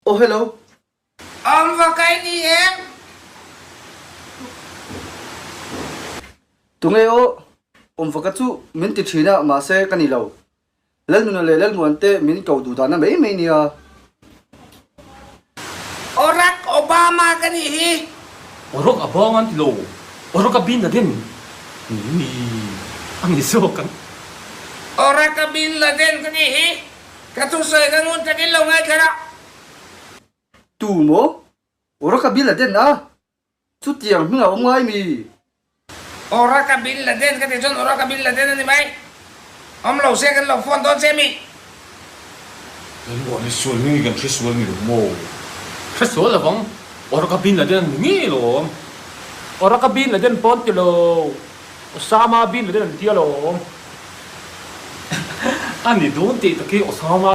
Aw hello. Awm va kai ni em? Tunge aw, awm va ka chu min ti thin a mahse ka ni lo. Lalnuna leh Lalmuan te min ko duh dahna mai mai nia. Orak Obama ka nih hi. Orak Obama an ti lo, Orak a Bin Laden ni ni a ni zawk ang. Orak a Bin Laden ka nih hi. Ka thusawi ka ngun takin lo ngaithla rawh. Tu maw? Orak a Bin Laden a? Chutiang hming a awm ngai mi? Oraka Bin Laden ka ti chuan Oraka Bin Laden a ni mai. Awm lo se kan lo phone dawn che mi? Kan ruah hi sual nge kan hre sual ni lo maw? Hre sual lo vang. Oraka Bin Laden a ni ngei alawm. Oraka Bin Laden pawn ti lo. Osama Bin Laden an ti alawm. A ni dawn tih tak hi Osama.